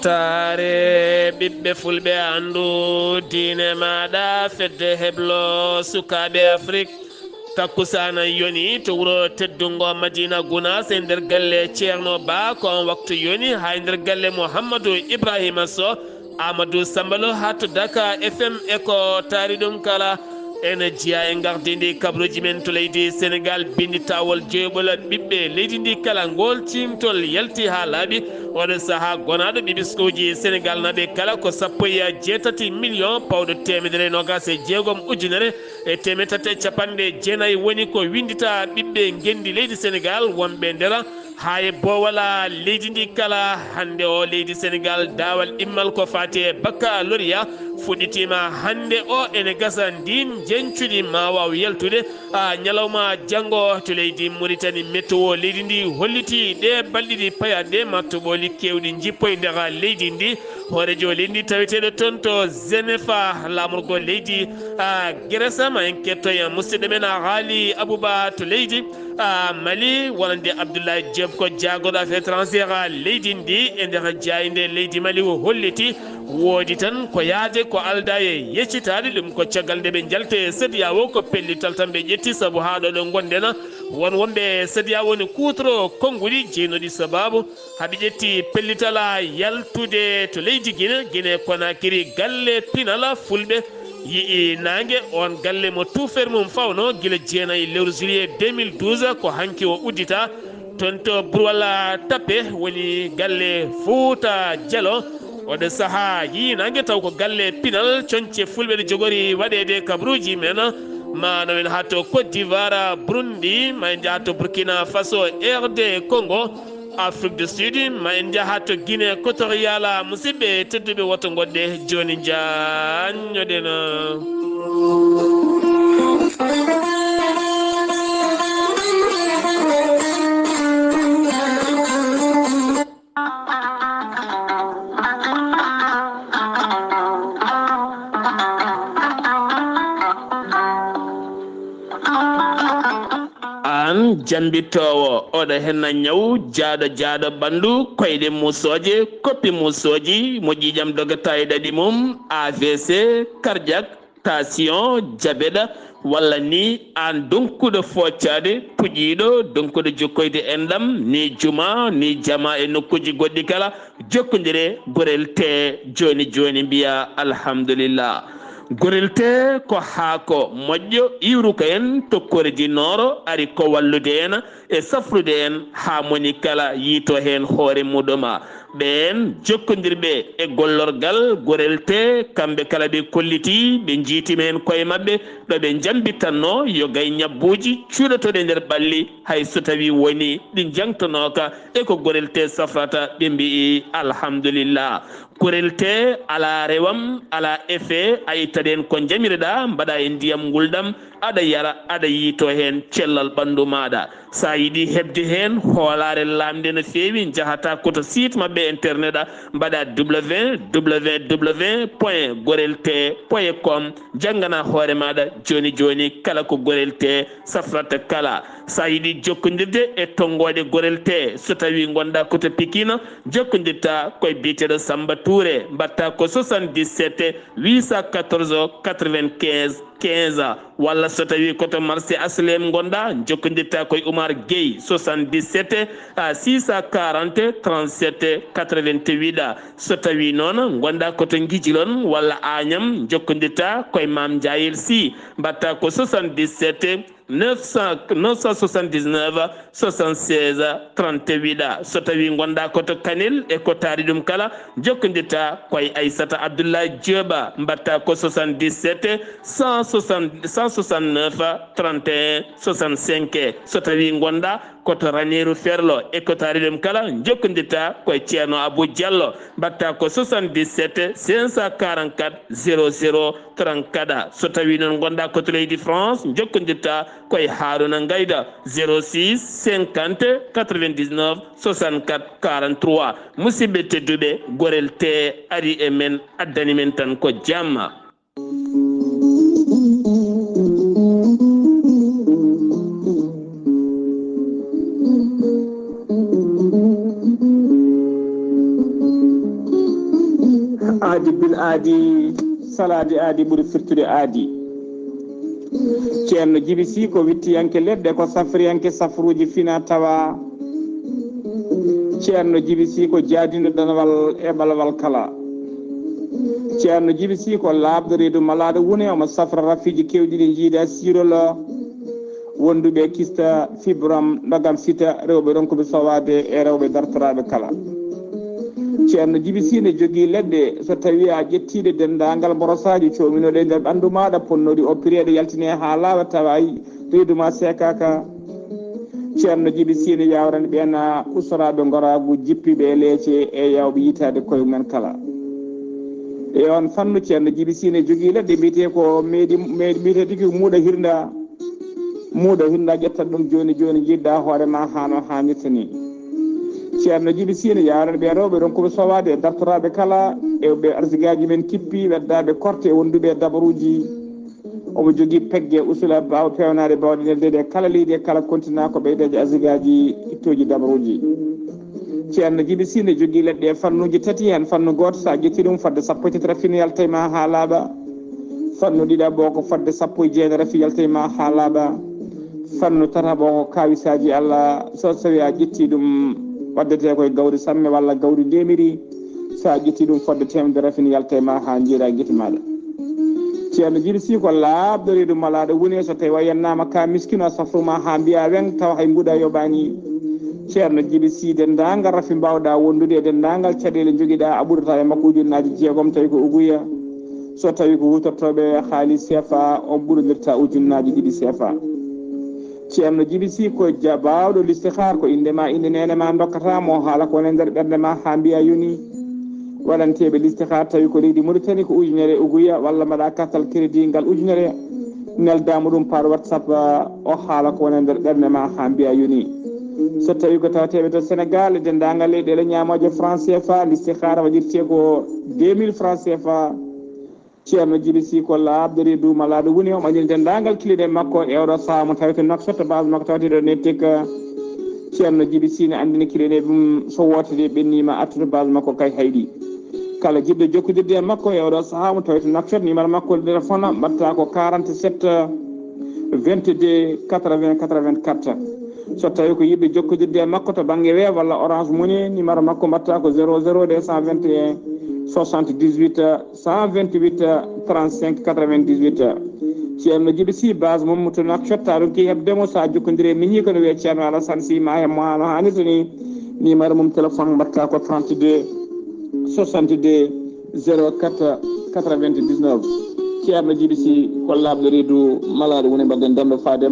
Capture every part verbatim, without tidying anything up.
Taare ɓiɓɓe fulɓe, anndu diine maaɗa, fedde heblo sukaaɓe Afrik. Takkusaana yoni to wuro teddungo Madina Gunaas e nder galle Ceerno Ba, ko on waktu yoni haa e nder galle Mouhamadou Ibrahima Sow, Amadou Sambalo haa to Dakar F M e ko taari ɗum kala. Ene jeyaa e ngardiindi kabaruuji men to leydi Senegaal, binnditawol joyɓol ɓiɓɓe leydi ndi kala. Ngool ciimtol yalti haa laaɓi. Oɗo sahaa gonaaɗo ɓiɓiskooji Senegaal naaɓe kala ko sappo e jeetati miliyoŋ pawɗo teemedere e noogaas e jeegom ujunere e teemedde tati e capanɗe jeenayi woni ko winndita ɓiɓɓe ngenndi leydi Senegaal wonɓe nder haa e boowal leydi ndi kala. Hannde o leydi Senegaal, daawal ɗimmal ko faati e baccalauréat fuɗɗitiima hannde o, ene gasa ndiin njeñcudi ma waaw yaltude a ñalawma janngo to leydi Mauritanie. Météo leydi ndi hollitii ɗe balɗe ɗiɗi payaaɗe ma toɓooli keewɗi njippoy nder leydi ndi. Hooreejo leydi ndi taweteeɗo toon to Genefa, laamorgo leydi a Grèce, ma en kettoy musidɗo men a Haali Abouba to leydi a Mali, wonande Abdoulaye Diop ko jaagorɗo affaire étrangère a leydi ndi. E nder jaaynde leydi Mali o holliti woodi tan ko yahde ko aldaa e yeccitaade ɗum ko caggal nde ɓe njalti e C E D E A O ko pellital tan ɓe ƴetti, sabu haa ɗo ɗo ngonɗen won wonɓe C E D E A O woni kuutoro konnguɗi jeynoɗi sabaabu haa ɓe ƴetti pellital a yaltude to leydi Gine, Gine Konakiri, galle pinal fulɓe yi'i naange. On galle mo tuufeere mum fawno gila jeenayi lewru juillet deux mille douze, ko hanki o uddita toon to Burwal Tappe, woni galle Fuuta Jalo. Oɗo sahaa yi'i naange taw ko galle pinal, coñce fulɓe ɗe jogori waɗeede kabaruuji men. Ma no en haa to Côte d'Ivoire, Burundi, ma en njaha to Burkina Faso, R D Congo, Afrique du Sud, ma en njaha to Guinée équatoriale. Musidɓe tedduɓe, woto ngoɗɗe jooni, njaññoɗen. Aan jammbitoowo, oɗo henna ñaw jaaɗo jaaɗo ɓanndu, koyɗe muusooje, koppi muusooji, mo ƴiiƴam dogata e ɗaɗi mum, A V C, cardiaque, tension, diabète, walla ni aan donkuɗo fooccaade, puƴiiɗo, donkuɗo jokkoyde enɗam, ni juma, ni jama e nokkuuji goɗɗi kala, jokkondire Gorel Tee jooni jooni, mbiya alhamdulillah. Gorel Tee ko haako moƴƴo iwruka en tokkoreeji nooro, ari ko wallude en e safrude en haa moni kala yiito heen hoore muɗum. Ɓeen jokkondirɓe e gollorgal Gorel Tee, kamɓe kala ɓe kollitii, ɓe njiytii heen koye maɓɓe, ɗo ɓe njammbitannoo yo gay ñabbuuji cuuɗotooɗi e nder ɓalli, hay so tawii wonii ɗi njaŋtanooka, e ko Gorel Tee safrata, ɓe mbiyi alhamdulillah. Gorel Tee alaa rewam, alaa effet, a ittat heen ko njamiroɗaa, mbaɗaa e ndiyam ngulɗam, aɗa yara, aɗa yiito heen cellal ɓanndu maaɗa. So a yiɗi heɓde heen hoolaare laamnde no feewi, njahataa ko to site maɓɓe internet, a mbaɗaa W W W point gorel tee point com, njannganaa hoore maaɗa jooni jooni kala ko Gorel Tee safrata kala. So a yiɗi jokkondirde e tonngooɗe Gorel Tee, so tawii ngonɗaa ko to Pikine, jokkondirtaa ko e biyeteeɗo Samba Touré, mbaɗtaa ko soixante-dix-sept huit cent quatorze quatre-vingt-quinze quinze, walla so tawii ko to marché H L M ngonɗaa, jokkondirtaa ko e Oumar Gueye, soixante-dix-sept six cent quarante trente-sept quatre-vingt-huit. So tawii noon ngonɗaa ko to Ngijilon walla Agnam, jokkondirtaa ko e Mame Ndiayel Sy, mbaɗtaa ko soixante-dix-sept neuf cent, neuf cent soixante-dix-neuf soixante-seize trente-huit. So tawii ngonɗaa ko to Kanel e ko taari ɗum kala, jokkondirtaa ko e Aissata Abdoulaye Diop, mbaɗtaa ko soixante-dix-sept cent soixante, cent soixante-neuf trente et un soixante-cinq. So tawii ngonɗaa ko to Raneeru Ferlo e ko taari ɗum kala, jokkondirtaa ko e Ceerno Abou Diallo, mbaɗtaa ko soixante-dix-sept cinq cent quarante-quatre zéro zéro trente-quatre. So tawii noon ngonɗaa ko to leydi France, jokkondirtaa ko e Harouna Ngaïda, zéro six cinquante quatre-vingt-dix-neuf soixante-quatre quarante-trois. Musidɓe tedduɓe, Gorel Tee ari e men, addani men tan ko jamma. Aadi, salaade aadi ɓuri firtude aadi. Ceerno Jibi Sii ko wittiyanke leɗɗe, ko safriyanke safruuji fina tawa. Ceerno Jibi Sii ko jaadinɗo danawal e ɓalawal kala. Ceerno Jibi Sii ko laaɓɗo reedu malaaɗo wune, omo safra rafiiji keewɗi ɗi jiida siirolo. Wonduɓe kista, fibram, ndogam sita, rewɓe ronkuɓe sowaade e rewɓe dartoraaɓe kala. Ceerno Jibi Sii ne jogii leɗɗe, so tawii a ƴettiiɗe denndaangal mborosaaji coominooɗe e nder ɓanndu maaɗa, ponnooɗi oppireede, yaltinee haa laaɓa, tawa reedu ma seekaaka. Ceerno Jibi Sii ne yaawrani ɓeen usoraaɓe ngoraagu, jippiiɓe e leece e yaawɓe yitaade koye mumen kala. E oon fannu, Ceerno Jibi Sii ne jogii leɗɗe mbiyetee ko meeɗi, meeɗi, mbiyetee tigi muuɗa hirnda. Muuɗa hirnda, ƴetta ɗum jooni jooni, njiɗɗa hoore ma haa no haanirta ni. Ceerno Jibi Sii ne yaarani ɓe rewɓe ronkuɓe sowaade e dartoraaɓe kala e ɓe arsigaaji men kippi, weddaaɓe korte e wonduɓe e dabaruuji. Omo jogii pegge usula baaw-, peewnaade baawɗe neldeede e kala leydi e kala kontinaa ko ɓeydeeje arsigaaji ittooji dabaruuji. Ceerno Jibi Sii ne jogii leɗɗe e fannuuji tati, heen fannu gooto, so a ƴettii ɗum, fodde sappo e tati rafine yalta e ma haa laaɓa. Fannu ɗiɗaɓo ko fodde sappo e jeenayi rafi yalta e ma haa laaɓa. Fannu tataɓo ko kaawisaaji Allah, so tawi a ƴetti ɗum, waddete koye gawri samme walla gawri ndemiri. So a ƴetti ɗum, fodde teemedere rafi ne yalta e ma haa njiira gite maaɗa. Ceerno Jibi Sii ko laaɓɗo reedu malaaɗo woni, so tawi a yennaama ka miskino, a safruma haa mbiya weŋ, tawa hay mbuɗa yoɓaani. Ceerno Jibi Sii, denndaangal rafi mbaawɗa wondude e denndaangal caɗeele njogiɗa, a ɓurata e makko ujunnaaji jeegom, tawi ko uguya. So tawi ko huutortooɓe haalis C F A, on ɓurondirta ujunnaaji ɗiɗi C F A. Ceerno Jibi Sii ko ja-, baawɗo listihaar, ko innde ma, innde neene ma ndokkata mo, haala ko woni e nder ɓernde ma haa mbiya yoni. Waɗanteeɓe listihaar tawi ko leydi Mauritanie ko ujunere uguya, walla mbaɗa kartal crédit ngal ujunere, nelda mo ɗum par WhatsApp, o haala ko woni e nder ɓernde ma haa mbiya yoni. So tawi ko tawateeɓe to Sénégal e denndaangal leyɗeele ñaamooje franc C F A, listihaara waɗirte ko deux mille francs C F A. Ceerno Jibi Sii ko laaɓɗo reedu malaaɗo woni, o ɓañiri denndaangal kilinee makko e oɗo sahaa mo tawete Nouakchott, base makko tawete ɗo Nettek. Ceerno Jibi Sii ne anndini kilinee mum, so wootere ɓenniima, artu to base makko kay hayɗi. Kala jiɗɗo jokkondirde e makko e oɗo sahaa mo tawete Nouakchott, numéro makko téléphone mbaɗta ko quarante-sept vingt-deux quatre-vingts quatre-vingt-quatre. So tawi ko yiɗɓe jokkondirde e makko to bannge Wave walla Orange Money, numéro makko mbaɗta ko zéro zéro deux cent vingt et un soixante-dix-huit cent vingt-huit trente-cinq quatre-vingt-dix-huit. Ceerno Jibi Sii, base mum to Nouakchott, a ronki heɓde mo, so a jokkondire e miñi ko no wiyee Ceerno Alassane Sii, ma heɓ mo haa no haanirta ni. Numéro mum téléphone mbaɗta ko trente-deux soixante-deux zéro quatre quatre-vingt-dix-neuf. Ceerno Jibi Sii ko laaɓɗo reedu malaaɗo woni, mbaɗen demɗo faade.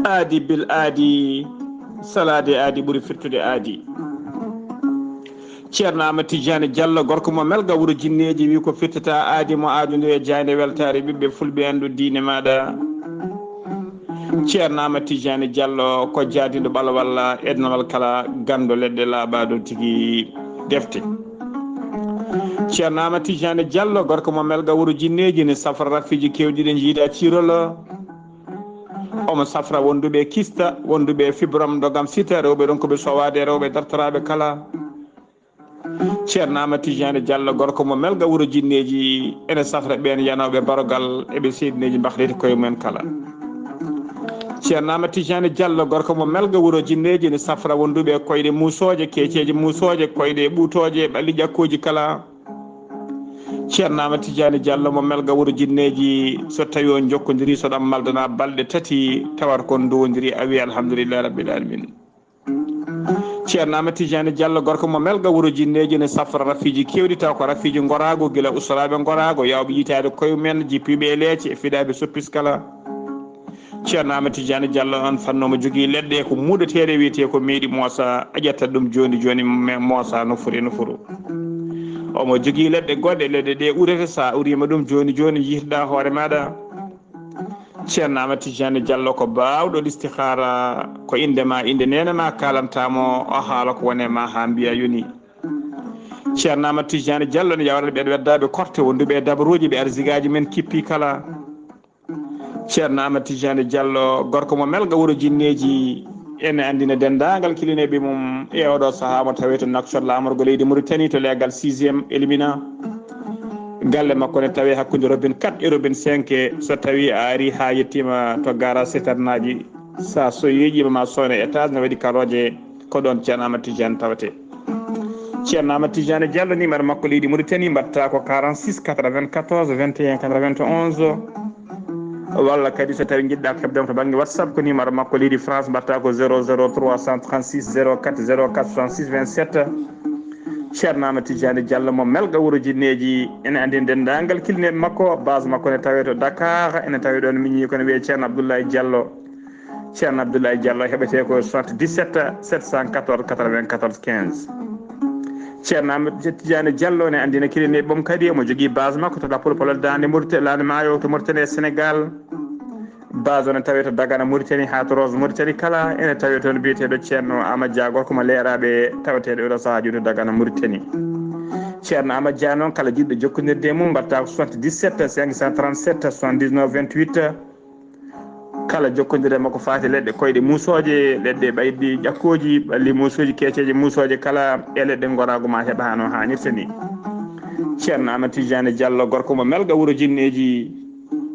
Aadi bil aadi, salaade aadi ɓuri firtude aadi. Ceerno Amadou Tidiane Diallo, gorko mo Melga, wuro Jinneeji, wi ko firtata aadi mo aadunde e jaaynde weltaare ɓiɓɓe fulɓe, anndu diine maaɗa. Ceerno Amadou Tidiane Diallo ko jaadiiɗo ɓalawal e danawal kala, ganndo leɗɗe laaɓaaɗo tigi defte. Ceerno Amadou Tidiane Diallo, gorko mo Melga, wuro Jinneeji, ne safra rafiiji keewɗi ɗi njiida ciirol. Omo safra wonduɓe kista, wonduɓe fibrom, ndogam sita, rewɓe ronkuɓe sowaade, rewɓe dartoraaɓe kala. Ceerno Amadou Tidiane Diallo, gorko mo Melga, wuro Jinneeji, ene safra ɓeen yanooɓe barogal, eɓe seedineeji mbahliti koye mumen kala. Ceerno Amadou Tidiane Diallo, gorko mo Melga, wuro Jinneeji, ene safra wonduɓe koyɗe muusooje, keeceeji muusooje, koyɗe ɓuutooje, ɓalli ƴakkooji kala. Ceerno Amadou Tidiane Diallo mo Melga, wuro Jinneeji, so tawi on jokkondiri, so ɗam maldana balɗe tati, tawata kon ndowondiri, a wi alhamdulillahi rabbil alamin. Ceerno Amadou Tidiane Diallo, gorko mo Melga, wuro Jinneeji, ne safra rafiiji keewɗi, taw ko rafiiji ngoraagu, gila ustoraaɓe ngoraagu, yawɓe yitaade koye mumen, jippiiɓe e leece, e fiɗaaɓe soppis kala. Ceerno Amadou Tidiane Diallo, on fannu omo jogii leɗɗe ko muuɗeteeɗe, wiyetee ko meeɗi moosa, a ƴettat ɗum jooni jooni, me-, moosa no foti no foti. Omo jogii leɗɗe goɗɗe, leɗɗe ɗe urete, so a uriima ɗum jooni jooni, njiytoɗaa hoore maaɗa. Ceerno Amadou Tidiane Diallo ko baawɗo listihaara, ko innde ma, innde neene ma kaalanta mo, o haala ko woni e ma haa mbiya yoni. Ceerno Amadou Tidiane Diallo ne ƴawrata ɓeen weddaaɓe korte wonduɓe e dabaruuji, ɓe arzigaaji men kippi kala. Ceerno Amadou Tidiane Diallo, gorko mo Melga wuro Jinneeji, ene anndina denndaangal kilineeɓe mum e oɗo sahaa mo tawee to Nouakchott, laamorgo leydi Mauritanie, to leegal sixième Elimina. Galle makko ne tawee hakkunde robine quatre e robine cinq. So tawii a arii haa yettiima to garage citernaaji, so a soyeejiima ma soone étage ne waɗi karooje, ko ɗoon Ceerno Amadou Tidiane tawetee. Ceerno Amadou Tidiane Diallo, numéro makko leydi Mauritanie, mbaɗta ko quarante-six quatre-vingt-quatorze vingt et un quatre-vingt-onze. Walla kadi so tawii njiɗɗa ko heɓde mo to bannge WhatsApp, ko numéro makko leydi France, mbaɗta ko zéro zéro trois cent trente-six zéro quatre zéro quatre soixante-six vingt-sept. Ceerno Amadou Tidiane Diallo mo Melga wuro Jinneeji, ene anndi denndaangal kilineeɓe makko, base makko ne tawee to Dakar, ene tawee ɗoon miñi ko ne wiyee Ceerno Abdoulaye Diallo. Ceerno Abdoulaye Diallo heɓetee ko soixante-dix-sept sept cent quatorze quatre-vingt-quatorze quinze. Ceerno Amadou Tidiane Diallo ne anndina kilineeɓe mum kadi, omo jogii base makko to Lappol Polel Daande Mauritanie, Laande Maayo to Mauritanie e Sénégal. Base o ne tawee to Dagana Mauritanie haa to Rosso Mauritanie kala, ene tawee toon biyeteeɗo Ceerno Amadou Dia, gorko mo Leeraaɓe, taweteeɗo oɗo sahaa jooni to Dagana Mauritanie. Ceerno Amadou Dia noon, kala jiɗɗo jokkondirde e mum, mbaɗta ko soixante-dix-sept cinq cent trente-sept soixante-dix-neuf vingt-huit. Kala jokkondirde makko faati leɗɗe koyɗe muusooje, leɗɗe ɓayɗi ƴakkooji, ɓalli muusuuji, keeceeje muusooje kala, e leɗɗe ngoraagu ma heɓa hano haanirta ni. Ceerno Amadou Tidiane Diallo, gorko mo Melga wuro Jinneeji,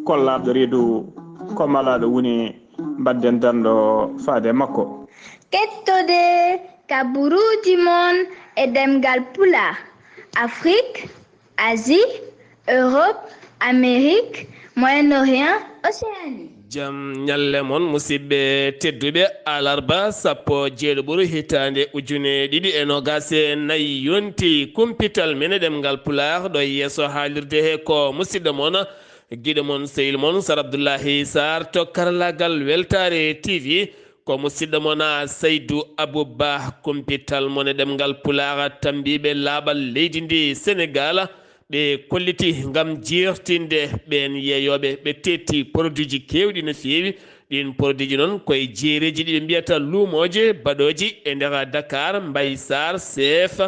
kollaaɗo reedu, ko malaaɗo woni, mbaɗden danndo faade makko. Kettode kaburuuji mon e ɗemngal Pulaar, Afrik, Asie, Europe, Amérique, Moyen-Orient, Océanie. Jam ñalle mon, musidɓe tedduɓe. Alarba sappo jeeɗo ɓuru hitaande ujune ɗiɗi e nogas e nayi yonti. Kumpital men e ɗemngal Pulaar ɗo yeeso haalirde he ko musidɗo mon, giɗo mon, sehil mon, Sar Abdullahi Sar to karlagal Weltaare T V. Ko musidɗo mon, a, Saydu Abu Ba, kumpital mon e ɗemngal Pulaar, tammbiiɓe laaɓal leydi ndi Senegaal, ɓe kolliti ngam jeertinde ɓeen yeeyooɓe, ɓe teetti produitji keewɗi no feewi. Ɗiin produitji noon ko e jeereeji ɗi ɓe mbiyata luumooje baɗooji e nder Dakar. Mbay Saar, chef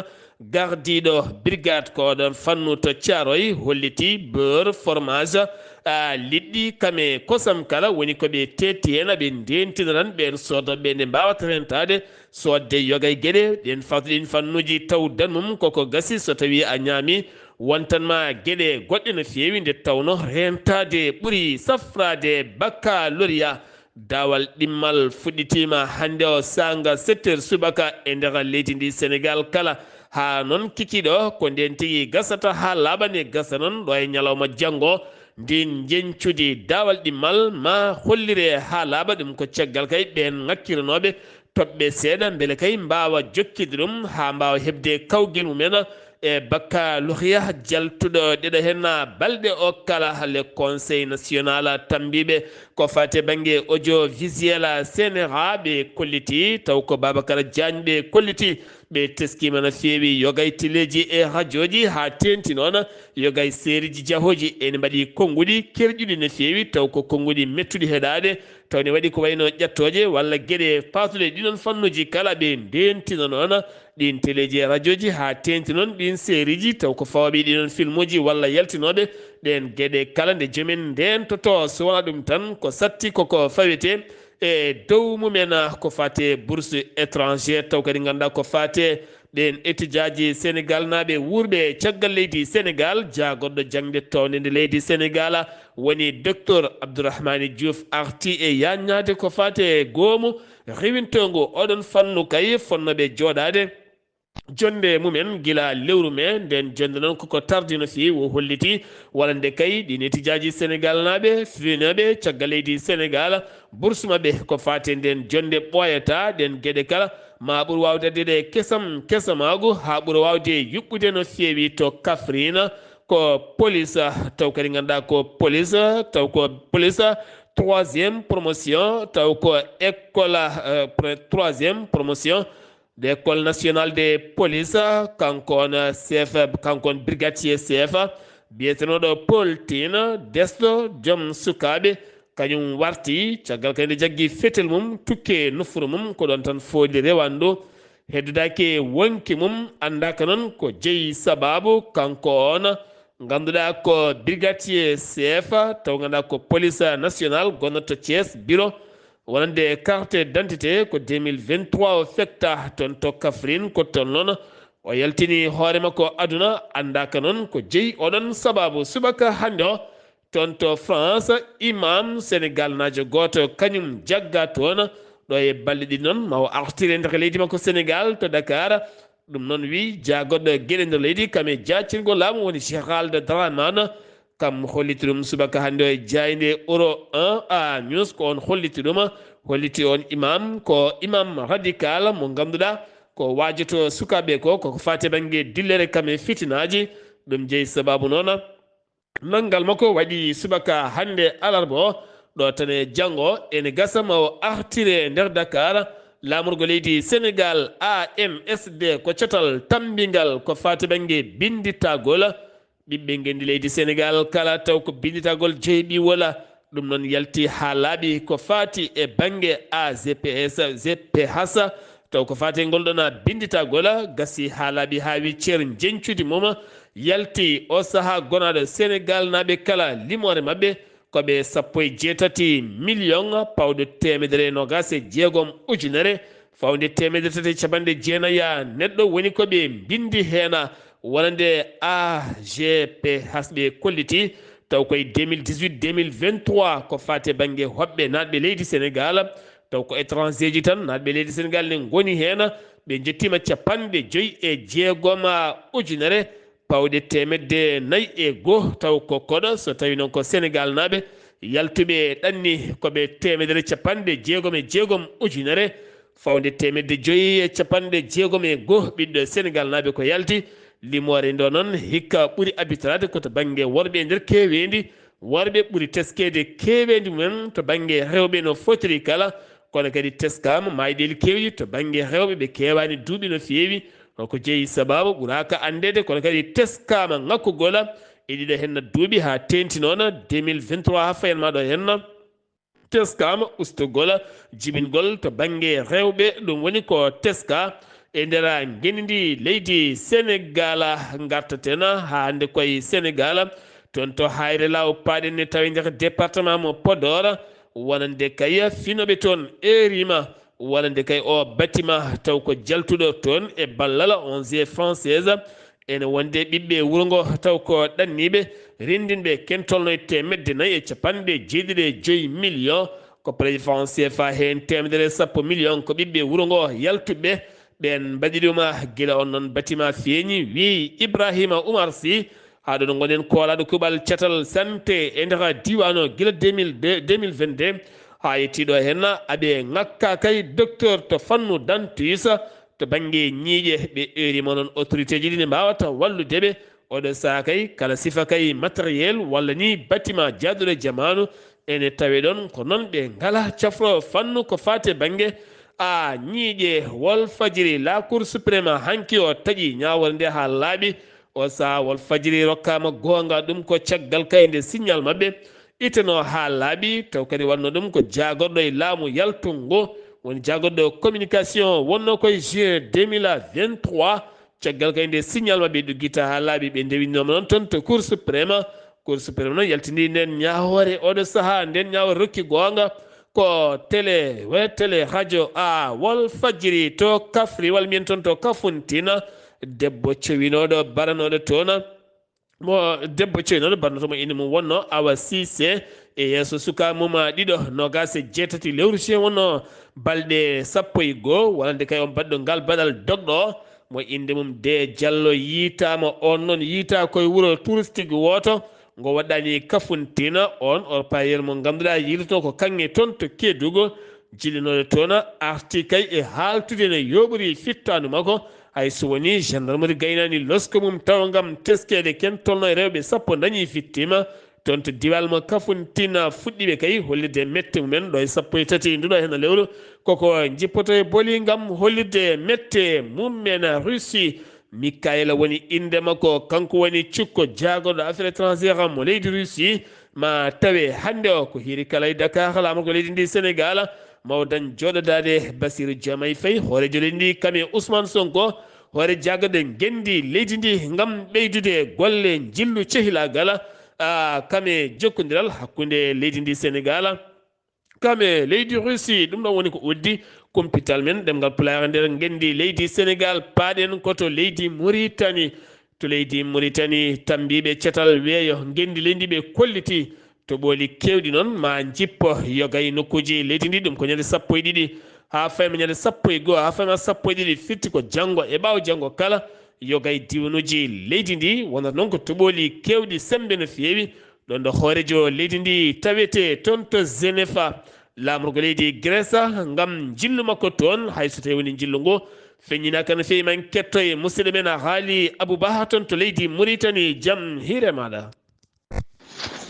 gardiiɗo brigade ko oɗon fannu to Thiaroye, holliti beurre, fromage, a, liɗɗi, kam e kosam kala woni ko ɓe teetti heen, aɓe ndeentina tan ɓeen soodooɓe ɓe nde mbaawata rentaade soodde yoga e geɗe. Ɗeen fawde ɗiin fannuuji taw dan mum koko gasi, so tawii a ñaami, wontan ma geɗe goɗɗe no feewi, nde tawnoo rentaade ɓuri safraade. Baccalauréat, daawal ɗimmal fuɗɗitiima hannde o saanga sept heures subaka e nder leydi ndi Senegaal kala. Haa noon kikiiɗo, ko ndeen tigi gasata haa laaɓa, nde gasa noon ɗo e ñalawma janngo, ndin njeñcudi daawal ɗimmal ma hollire haa laaɓa. Ɗum ko caggal kay ɓeen ŋakkiranooɓe toɓɓe seeɗa, mbele kay mbaawa jokkude ɗum haa mbaawa heɓde kawgel mumen e baccalauréat jaltuɗo ɗeɗo heen balɗe o kala. Le Conseil National tammbiiɓe ko faati e bannge audiovisuel, C N R A ɓe kolliti, taw ko Babacar Diagne ɓe kolliti. Ɓe teskiima no feewi yoga e teleeji e rajooji, haa teeŋti noon yoga e seeriiji jahooji. Ene mbaɗi konnguɗi kerƴuɗi no feewi, taw ko konnguɗi mettuɗi heɗaade, taw ne waɗi ko wayno ƴettooje walla geɗe paatuɗe e ɗiɗon fannuuji kala. Ɓe ndeentina noon ɗiin teleeji e rajooji, haa teeŋti noon ɗiin seeriiji, taw ko fawaaɓe e ɗiɗon filmuuji walla yaltinooɓe ɗeen geɗe kala. Nde jomen ndeentotoo, so wonaa ɗum tan, ko satti koko fawetee e dow mumen, ko faati e bourse étrangère, taw kadi nganndaa ko faati e ɗeen étudiantji Senegaalnaaɓe wuurɓe caggal leydi Senegaal. Jaagorɗo jaŋde toowde nde leydi Senegaal woni Docteur Abdourahmane Diouf arti e yaaññaade ko faati e goomu rewintoongu oɗon fannu kay fotnooɓe jooɗaade jonnde mumen gila lewru mee. Ndeen jonnde noon koko tardi no feewi, o holliti wonande kay ɗiin étudiantji Senegaalnaaɓe fiinooɓe caggal leydi Senegaal, bourse maɓɓe ko faati e ndeen jonnde ɓooyataa. Ɗeen geɗe kala ma ɓur waawde addude kesam kesamaagu haa ɓura waawde yuɓɓude no feewi to Kaffrine, ko police, taw kadi nganndaa ko police, taw ko police troisième promotion, taw ko école, euh, pre-, troisième promotion de école nationale de police, kanko on chef, kanko on brigadier chef, biyetenooɗo Paul Tine, desɗo joom sukaaɓe, kañum warti, caggal kadi nde jaggi fetel mum, tukke nofuru mum, ko ɗoon tan fooli rewandu. heddodaaki e wonki mum, anndaaka noon ko jeyi sabaabu. Kanko on ngannduɗaa ko brigadier chef, taw ngannduɗaa ko police nationale gonnoto Thiès, bureau wonande carte d'identité ko deux mille vingt-trois o fekta toon to Kaffrine. Ko toon noon o yaltini hoore makko aduna, anndaaka noon ko jeyi oɗon sabaabu. Subaka hannde o, toon to France, imam Sénégal naajo gooto kañum jagga toon. Ɗo e balɗe ɗiɗi noon ma o artire nder leydi makko Sénégal to Dakar. Ɗum noon wi jaagoɗɗo geɗe nder leydi kam e jaacirgo laamu woni Gérald Dramane. Kam holliti ɗum subaka hannde o e jaaynde Euro un A News, ko on holliti ɗum. Holliti on imam ko imam radical mo ngannduɗaa ko waajoto sukaaɓe ko, koko faati bannge dillere kam e fitinaaji. Ɗum jeyi sabaabu noon nanngal makko waɗi subaka hannde alarba o, ɗo tan e janngo ene gasa ma o artire nder Dakar. Laamorgo leydi Sénégal, A M S D, ko catal tammbingal ko faati bannge binnditagol. Ɓiɓɓe ngenndi leydi Sénégal kala taw ko binnditagol jeeɓi wola. Ɗum noon yalti haa laaɓi ko faati e bannge A G P S, G P H, taw ko faati e ngol ɗon binnditagol, gasi haa laaɓi haa wi ceer njeñcudi mum. Yalti o sahaa gonaaɗo Sénégal naaɓe kala limoore maɓɓe ko ɓe sappo e jeetati million pawɗo teemedere e noogaas e jeegom ujunere fawde teemedere tati e capanɗe jeenaya neɗɗo woni ko ɓe mbinndi heen wonande A G P H ɓe kolliti. Taw koye deux mille dix-huit deux mille vingt-trois ko faati e bannge hoɓɓe naatɓe leydi Sénégal, taw ko étranger ji tan naatɓe leydi Sénégal ne ngoni heen. Ɓe njettiima capanɗe joyi e jeegom ujunere pawɗe teemedde nayi e goo, taw ko koɗo so tawi noon ko Sénégal naaɓe yaltuɓe ɗanni ko ɓe teemedere capanɗe jeegom e jeegom ujunere fawde teemedde joyi e capanɗe jeegom e goo ɓiɗɗo Sénégal naaɓe ko yalti. Limoore ndo noon hikka ɓuri arbitrade ko to bannge worɓe e nder keeweendi. Worɓe ɓuri teskeede keeweendi mumen to bannge rewɓe no fotiri kala, kono kadi teskaama mayɗeeli keewɗi to bannge rewɓe ɓe keewaani duuɓi no feewi. Ko jeyi sabaabu ɓuraaka anndeede, kono kadi teskaama ŋakkugol e ɗiɗo henna duuɓi haa teenti noon deux mille vingt-trois haa fayanma ɗo henna. Teskaama ustugol jibingol to bannge rewɓe, ɗum woni ko teska e nder ngenndi leydi Sénégal. Ngartaten haa hannde koye Sénégal, toon to Hayre Law paaɗen ne tawi nder département mo Podor, wonande kay finooɓe toon eerima wonande kay o batima taw ko jaltuɗo toon e ballal onze française. Ene wonde ɓiɓɓe wuro ngo taw ko ɗanniiɓe renndinɓe ken tolno e teemedde nayi e capanɗe jeeɗiɗi e joyi million. Ko président C F A heen teemedere e sappo million ko ɓiɓɓe wuro ngo yaltuɓe. Ɓeen mbaɗi ɗum gila on noon batima feeñi, wi Ibrahima Oumar Sy. Haa ɗo no ngonɗen koolaaɗo kuuɓal catal santé e nder diiwaan o gila deux mille deux, deux mille vingt-deux. Haa yettii ɗo heen aɓe ŋakka kay docteur to fannu dentiste. To bannge ñiiƴe, ɓe eerima noon autorité ji ɗi ne mbaawata wallude ɓe. Oɗo sahaa kay, kala sifa kay matériel walla ni bâtiment jaaduɗo e jamaanu ene tawe ɗon. Ko noon ɓe ngala cafro fannu ko faati e bannge a ñiiƴe. Walfadjri, la Cour suprême, hanki o taƴi ñaawore nde haa laaɓi. O sahaa Walfadjri rokkaama goonga, ɗum ko caggal kay nde signal maɓɓe ittanoo haa laaɓi, taw kadi wonno ɗum ko jaagorɗo e laamu yaltungo, woni jaagorɗo communication, wonno koye juin deux mille vingt-trois. Caggal kay nde signal maɓɓe ɗuggita haa laaɓi, ɓe ndewinnooma noon toon to Cour suprême. Cour suprême noon yaltini nden ñaawoore, oɗo sahaa nden ñaawoore rokki goonga ko télé, we télé radio a Walfadjri to Kafri, walla mbiyen toon to Kafountine. Debbo cowinooɗo, baranooɗo toon. Mo debbo ceynoɗo barnoto mo inde mum wonno Awa Cissé e yeeso suka mum ɗiɗo, nogas e jeetati lewru juin wonno balɗe sappo e goo, wonande kay on baɗɗo ngal baɗal dogɗo mo inde mum De Diallo yiitaama. On noon yiita koye wuro touristique wooto ngo waɗɗani Kafountine. On orpailleur mo ngannduɗaa yiilotoo ko kaŋŋe toon to Kédougou. Jillinooɗo toon arti kay e haaltude no yooɓori fittaandu makko, hay so woni gendarmerie gaynaani losko mum tawa ngam teskeede ken tolno e rewɓe sappo dañi fittima toon to diwal mo Kafountine. Fuɗɗiiɓe kay hollirde mette mumen ɗo e sappo e tati nduɗo hena lewru, koko jippoto e boli ngam hollirde mette mumen. Russie, Mikayla woni innde makko, kanko woni cukko jaagorɗo affaire étrangère mo leydi Russie. Ma tawe hannde o ko hiiri kala e Dakar, laamorgo leydi ndi Senegal, mawdan jooɗodaade Bassirou Diomaye Faye, hooreejo leydi ndi, kam e Ousmane Sonko, hoore jaagorɗe ngenndi leydi ndi, ngam ɓeydude golle njillu cehilaagal, a, kam e jokkondiral hakkunde leydi ndi Senegal, kam e leydi Russie. Ɗum ɗon woni ko uddi kumpital men ɗemngal Pulaar nder ngenndi leydi Senegal. Paaɗen ko to leydi Mauritanie. To leydi Mauritanie, tammbiiɓe catal weeyo ngenndi leydi ɓe kolliti toɓooli keewɗi noon ma njippo yoga e nokkuuji leydi ndi. Ɗum ko ñande sappo e ɗiɗi haa fayma ñande sappo e goo, haa fayma sappo e ɗiɗi, firti ko janngo e ɓaawo janngo kala, yoga e diiwanuuji leydi ndi. Wonata noon ko toɓooli keewɗi semmbe no feewi, ɗoon ɗo hooreejo leydi ndi tawetee toon to Genefa, laamorgo leydi Grèce, ngam njillu makko toon, hay so tawii woni njillu ngu feññinaaka no feewi. Ma en kettoy musidɗo men Haali Abou Bah toon to leydi Mauritanie. Jam hiire maaɗa.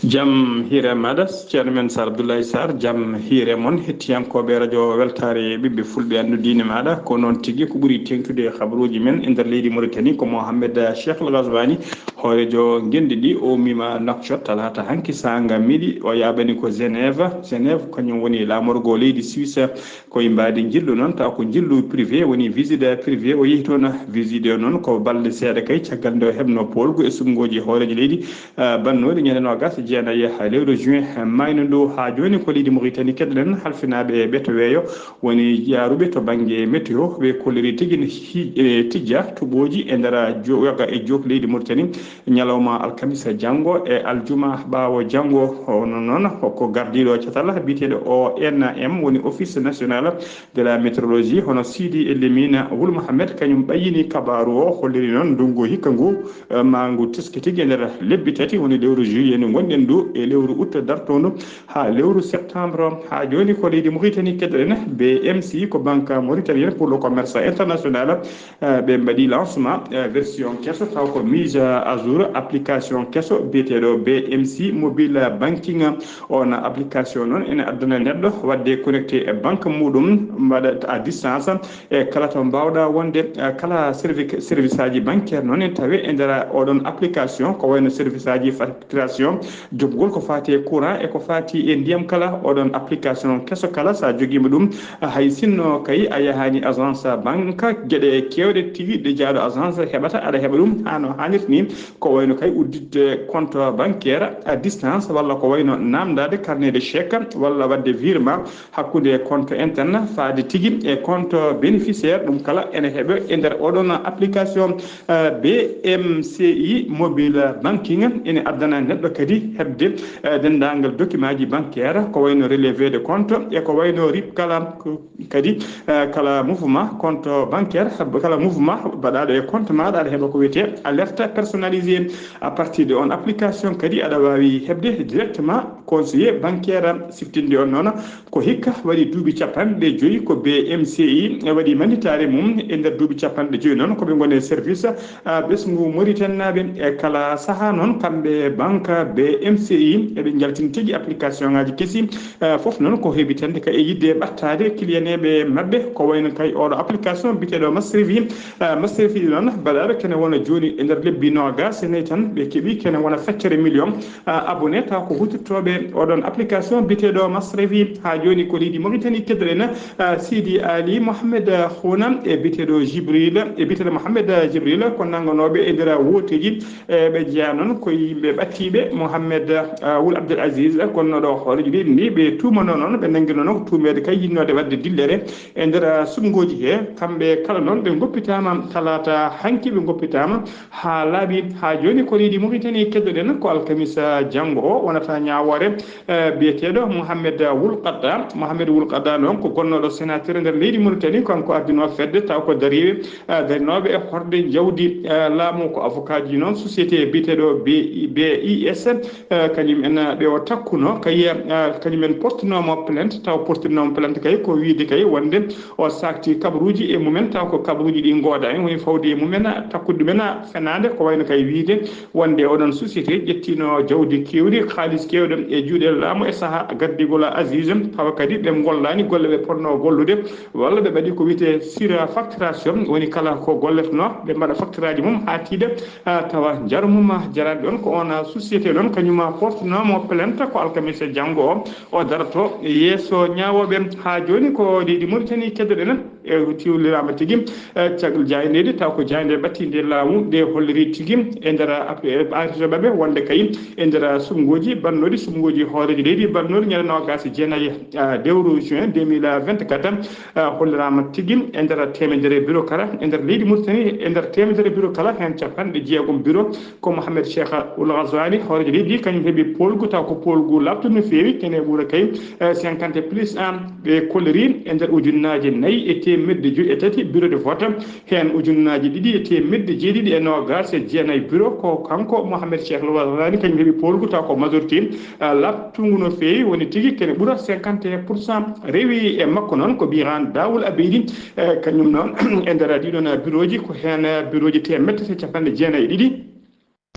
Jam hiire maaɗa, ceerno men Sar Abdoulaye Sarr, jam hiire mon, hettiyankooɓe radio Weltaare ɓiɓɓe fulɓe anndu diine maaɗa. Ko noon tigi, ko ɓuri teeŋtude e habaruuji men e nder leydi Mauritanie, ko Mohamed Cheikh El Ghazouani, hooreejo ngenndi ndi, o ummiima Nouakchott talaata hanki saanga midi, o yaaɓani ko Genève. Genève, kañum woni laamorgo leydi Suisse, ko e mbaadi njillu noon, tawa ko njillu privé, woni visite privé, o yehi toon. Visite o noon ko balɗe seeɗa kay, caggal nde o heɓno poolgu e suɓngooji hooreejo leydi, ah, bannooɗi ñande noogas e jeenayi lewru juin, mayno ndu. Haa jooni ko leydi Mauritanie keɗoɗen, halfinaaɓe ɓeto weeyo woni jaaruɓe to bannge météo, ɓe kolliri tigi ne hi-, e tijja toɓooji e nder jo-, yoga e jook leydi Mauritanie, ñalawma alkamisa janngo e aljuma ɓaawo janngo. Hono noon, ko gardiiɗo catal biyeteeɗo O N M, woni Office National de la Météorologie, hono Sidi Elimina Wul Mohamed, kañum ɓayyini kabaaru o, holliri noon ndunngu hikka ngu, eh, ma ngu teski tigi e nder lebbi tati, woni lewru juillet ndu ngonɗen ndu e lewru août dartoondu haa lewru septembre. Haa jooni ko leydi Mauritanie keɗoɗen, B M C, ko Banque Mauritanienne pour le Commerce International, eh, ɓe mbaɗi lancement, eh, version keso, taw ko mise à jour application keso biyeteeɗo B M C Mobile Banking. On application noon ene addana neɗɗo waɗde connecté e banque muɗum, mbaɗa à distance, e kala to mbaawɗa wonde, eh, kala servi-, service aji bancaire noon ene tawe e nder oɗon application, ko wayno service aji facturation, joɓgol ko faati e courant e ko faati e ndiyam kala. Oɗon application keso kala, so a jogiima ɗum, hay sinno kay a yahaani agence banque, geɗe keewɗe tigi ɗe jaaɗo agence heɓata, aɗa heɓa ɗum haa no haanirta ni, ko wayno kay udditde compte bancaire à distance, walla ko wayno naamndaade carnet de chèque, walla waɗde virement hakkunde compte interne faade tigi e compte bénéficiaire. Ɗum kala ene heɓe e nder oɗon application, eh, B M C I Mobile Banking. Ene addana neɗɗo kadi heɓde, eh, denndaangal document ji bancaire, ko wayno relevé de compte e ko wayno rip kala. Ko kadi, eh, kala mouvement compte bancaire, kala mouvement mbaɗaaɗo e compte maaɗa, aɗa heɓa ko wiyetee alerte personnalisée. À partir de on application kadi, aɗa waawi heɓde directement conseiller bancaire. Siftinde on noon, ko hikka waɗi duuɓi capanɗe joyi ko B M C I waɗi mannitaare mum. E nder duuɓi capanɗe joyi noon, ko ɓe ngoni e service, ah, ɓesngu Mauritanie naaɓe. E kala sahaa noon, kamɓe banque B M C I eɓe njaltini tigi application ŋaaji kesi, ah, fof noon ko heɓitande ka e yiɗde ɓattaade kiliyaneeɓe maɓɓe, ko wayno kay oɗo application biyeteeɗo Masrifi. Ah, Masrifi noon mbaɗaaɗo kene wona jooni e nder lebbi noogas e nayi tan, ɓe keɓi kene wona feccere million, ah, abonné, taw ko huutortooɓe oɗon application biyeteeɗo Masrefi. Haa jooni ko leydi Mauritanie keddoɗen, ah, Sidi Ali Mohamed Khouna e biyeteeɗo Jibril, e biyeteeɗo Mohamed Jibril, ko nannganooɓe e nder wooteeji, e ɓe jeyaa noon ko yimɓe ɓattiiɓe. Mohamed, ah, Wul Abdel Aziz, gonnooɗo hooreejo leydi ndi, ɓe tuumanoo noon, ɓe nanngirnoo noon ko tuumeede kay yiɗnoode waɗde dillere e nder suɓngooji he. Kamɓe kala noon ɓe ngoppitaama talaata hanki, ɓe ngoppitaama haa laaɓi. Haa jooni ko leydi Mauritanie keddoɗen, ko alkamisa janngo o wonata ñaawoore, eh, biyeteeɗo Mohamed Wul Qadda. Mohamed Wul Qadda noon ko gonnooɗo sénateur nder leydi Mauritanie, kanko ardinoo fedde taw ko dariiɓe, eh, darinooɓe e horde jawdi, eh, laamu. Ko avocat ji noon société biyeteeɗo B I, B I S, eh, kañum en, eh, ɓe o takkuno kay, eh, kañum en portinooma plainte, taw portinooma plainte kay ko wiide kay wonde o saakti kabaruuji e mumen, taw ko kabaruuji ɗi ngoodaani, woni fawde e mumen, takkude ɗumen fenaande, ko wayno kay wiide wonde oɗon société ƴettino jawdi keewdi, kaalis keewɗo e juuɗe laamu e sahaa gardigol Aziz, tawa kadi ɓe ngollaani golle ɓe potnoo gollude, walla ɓe mbaɗi ko wiyetee surfacturation, woni kala ko golletenoo ɓe mbaɗa facturaaji mum haa tiiɗa, ah, tawa njaru mum jaraani ɗoon. Ko oon société noon kañum portnoomo plainte ko alkamisa janngo o, o daroto yeeso ñaawooɓe. Haa jooni ko leydi Mauritanie keddoɗen e tiwliraama tigi, eh, caggal jaayndeeji, taw ko jaaynde ɓattiinde laamu, nde holliri tigi e nder, eh, arsuɓe maɓɓe wonde kay e nder suɓngooji bannooɗi, suɓngooji hooreejo leydi bannooɗi ñande noogaas e jeenayi, eh, lewru juin deux mille vingt-quatre, eh, holliraama tigi e nder teemedere bureau kala e nder leydi Mauritanie, e nder teemedere bureau kala heen capanɗe jeegom bureau ko Mohamed Cheikh Ould Ghazouani, hooreejo leydi, kañum heɓi poolgu, taw ko poolgu laaɓtungu no feewi, kene ɓura kay, eh, cinquante plus un, ɓe kolliri e nder ujunnaaje nayi e teemedde joyi e tati bureau de vote, heen ujunnaaje ɗiɗi e teemedde jeeɗiɗi e noogaas e jeenayi bureau ko kanko Mohamed Cheikh Ould Ghazouani, kañum heɓi poolgu, taw ko majorité, eh, laaɓtungu no feewi, woni tigi kene ɓura cinquante et un pour cent rewi e makko. Noon ko Birane Daoul Abeydi, eh, kañum noon e nder ɗiɗon bureauji ko heen bureauji teemedde e capanɗe jeenayi e ɗiɗi.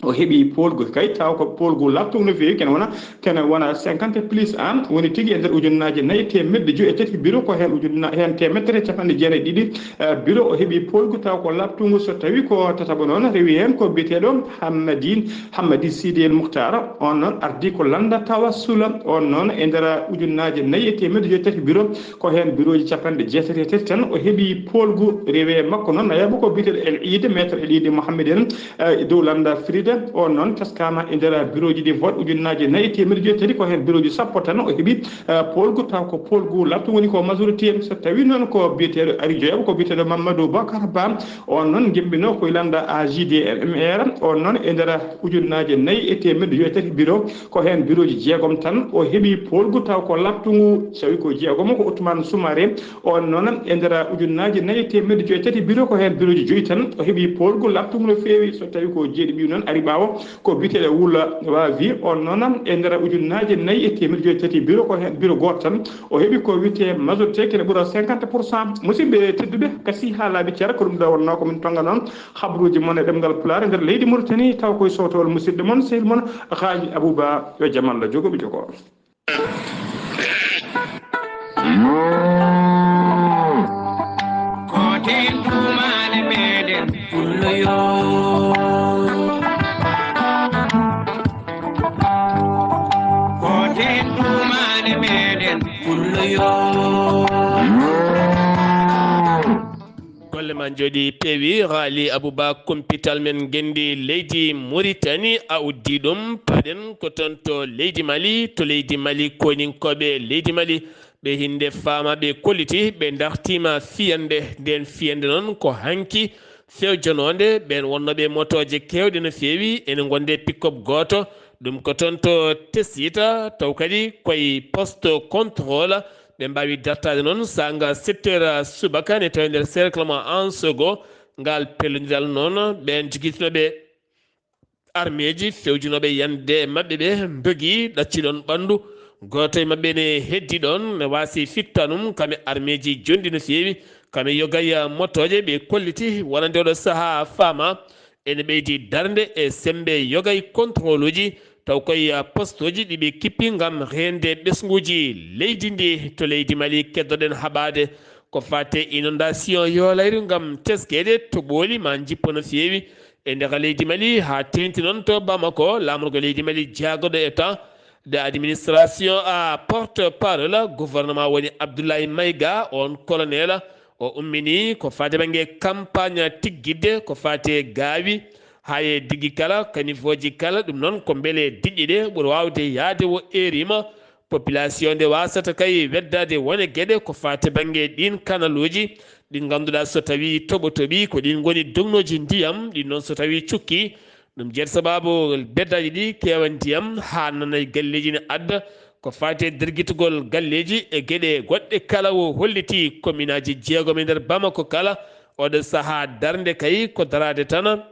O heɓi poolgu kay, taw ko poolgu laaɓtungu no feewi, kene wona, kene wona cinquante plus un, woni tigi e nder ujunnaaje nayi teemedde joyi e tati bureau, ko heen ujunna-, heen teemedde e capanɗe jeenayi e ɗiɗi, eh, bureau. O heɓi poolgu, taw ko laaɓtungu, so tawi ko tataɓo noon rewi heen ko biyeteeɗo Hammadine, Hammadi Sidi El Mukhtar, on noon ardi ko lannda tawassula, on noon e nder ujunnaaje nayi e teemedde joyi e tati bureau, ko heen bureauji capanɗe jeetati e tati tan o heɓi poolgu. Rewi e makko noon nayaɓo ko biyeteeɗo El Iid, maître El Iid Mohamed en, eh, dow lannda Frida, on noon teskaama e nder bureauji ɗi vote ujunnaaje nayi e teemedde joyi e tati, ko heen bureauji sappo tan o heɓi, eh, poolgu, taw ko poolgu laaɓtungu woni ko majorité. So tawi noon ko biyeteeɗo ari joyaɓo, ko biyeteeɗo Mamadou Bakar Ba, on noon jemmbino koye lannda A J D M R, on noon e nder ujunnaaje nayi e teemedde joyi e tati bureau, ko heen bureauji jeegom tan o heɓi poolgu, taw ko laaɓtungu, so tawi ko jeegomo ko Ousmane Soumaré, on noon e nder ujunnaaje nayi e teemedde joyi e tati bureau, ko heen bureauji joyi tan o heɓi poolgu laaɓtungu no feewi. So tawi ko jeeɗiɗo noon ari ɓaawo, ko biyeteeɗo Wula Wavi, on noon e nder ujunnaaje nayi e teemedde joyi e tati bureau, ko heen bureau gooto tan o heɓi ko wiyetee majorité, kene ɓura cinquante pour cent. Musidɓe tedduɓe, kasi haa laaɓi cer, ko ɗum ɗo wonnoo ko min tonngana on habruuji mon e ɗemngal Pulaar e nder leydi Mauritanie, taw koye sowtowol musidɗo mon, sehil mon, Haaji Abouba, yo jam Allah jogo ɓe jogo. Ko ten tuumaale meɗen pullo yo. Ko ten tuumaale meɗen pullo yo. Golle ma njooɗi peewi, Raali Abouba, kumpital men ngenndi leydi Mauritanie, a uddii ɗum. Paɗen ko toon to leydi Mali, to leydi Mali, koninkooɓe leydi Mali, ɓe hinde faama, ɓe kolliti, ɓe dartiima fiyande. Nden fiyande noon ko hanki fewjonoonde, ɓeen wonnooɓe motooje keewɗe no feewi, ene ngonde pick-up gooto, ɗum ko toon to Tessita, taw kadi koye poste contrôle, ɓe mbaawi dartaade noon saanga sept heures subaka, ne tawi nder cercle mo Ansogo, ngal pellodiral noon, ɓeen jogiitinooɓe armeeji fewjinooɓe yande e maɓɓe ɓe ndogi, ɗacci ɗoon ɓanndu. Gooto e maɓɓe ne heddi ɗoon, ne waasi fittanum, kam e armeeji jonɗi no feewi, kam e yogay motooje ɓe kolliti, wonande oɗo sahaa faama, ene ɓeydi darnde e semmbe yogay contrôle uji, taw koye postooji ɗi ɓe kippi ngam reende ɓesnguuji leydi ndi. To leydi Mali keddoɗen haɓaade ko faate inondation yolayru ngam teskeede toɓooli ma njippo no feewi e nder leydi Mali, haa teeŋti noon to Bamako, laamorgo leydi Mali jaagoɗo e temps de administration à porte-parole gouvernement woni Abdoulaye Maïga, on colonel, o ummini ko faate bannge campagne tiggidde ko faate gaawi, haa e diggi kala, kanifooji kala, ɗum noon ko mbele diƴƴe ɗe ɓuri waawde yahde o eerima. Population nde waasata kay weddaade wone geɗe ko faate bannge ɗiin kanaluuji ɗi ngannduɗaa so tawii toɓo toɓii ko ɗiin ngoni dognooji ndiyam, ɗiin noon so tawii cukkii, ɗum jeyi sabaabu beddaaji ɗi keewa ndiyam haa nanay galleeji ne adda ko faati e dergitugol galleeji e geɗe goɗɗe kala. O holliti kominaaji jeegom e nder Bamako kala, oɗo sahaa darnde kay ko daraade tan.